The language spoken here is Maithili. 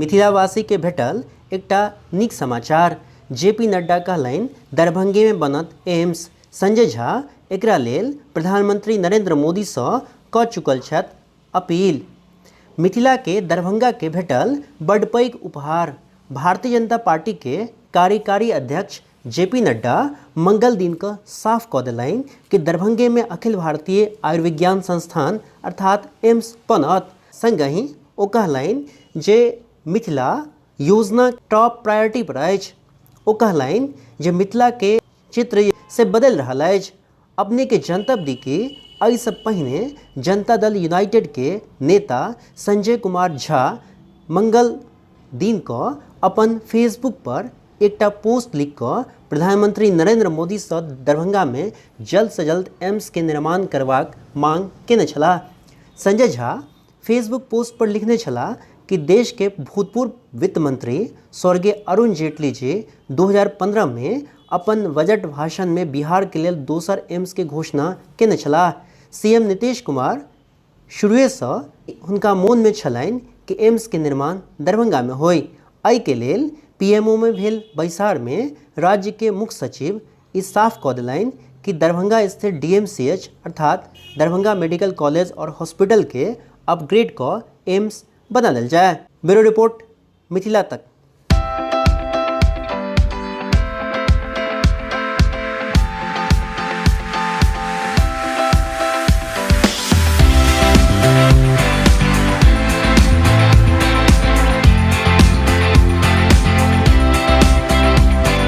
मिथिलावासी के भेटल एकटा नीक समाचार, जेपी नड्डा कहलनि दरभंगे मे बनत एम्स, संजय झा एकरा लेल प्रधानमंत्री नरेंद्र मोदी सँ क चुकल छथि अपील। मिथिला के दरभंगा के भेटल बड्ड पैघ उपहार, भारतीय जनता पार्टी के कार्यकारी अध्यक्ष जेपी नड्डा मंगल दिन क साफ क देलनि कि दरभंगे मे अखिल भारतीय आयुर्विज्ञान संस्थान अर्थात एम्स बनत। संगहि ओ कहलनि जे मिथिला योजना टॉप प्रायोरिटी पर अछि। ओ कहलनि जे मिथिला के चित्र से बदलि रहल अछि। अपने के जनतब दी कि एहिसँ पहिने जनता दल यूनाइटेड के नेता संजय कुमार झा मंगल दिन कऽ अपन फेसबुक पर एकटा पोस्ट लिख कऽ प्रधानमंत्री नरेंद्र मोदीसँ दरभंगामे जल्दसँ जल्द एम्सके निर्माण करबाक मांग केने छलाह। संजय झा फेसबुक पोस्ट पर लिखने छलाह कि देश के भूतपूर्व वित्त मंत्री स्वर्गीय अरुण जेटली जी 2015 में अपन बजट भाषण में बिहार के लेल दोसर एम्स के घोषणा केने छलाह। सीएम नीतीश कुमार शुरुएसँ हुनका मोनमे छलनि कि एम्सके निर्माण दरभंगामे होइ। एहिके लेल पीएमओमे भेल बैसारमे राज्यके मुख्य सचिव ई साफ कऽ देलनि कि दरभंगा स्थित डीएमसीएच अर्थात दरभंगा मेडिकल कॉलेज और हॉस्पिटलके अपग्रेड कऽ एम्स बना देल जाय। ब्यूरो रिपोर्ट, मिथिला तक।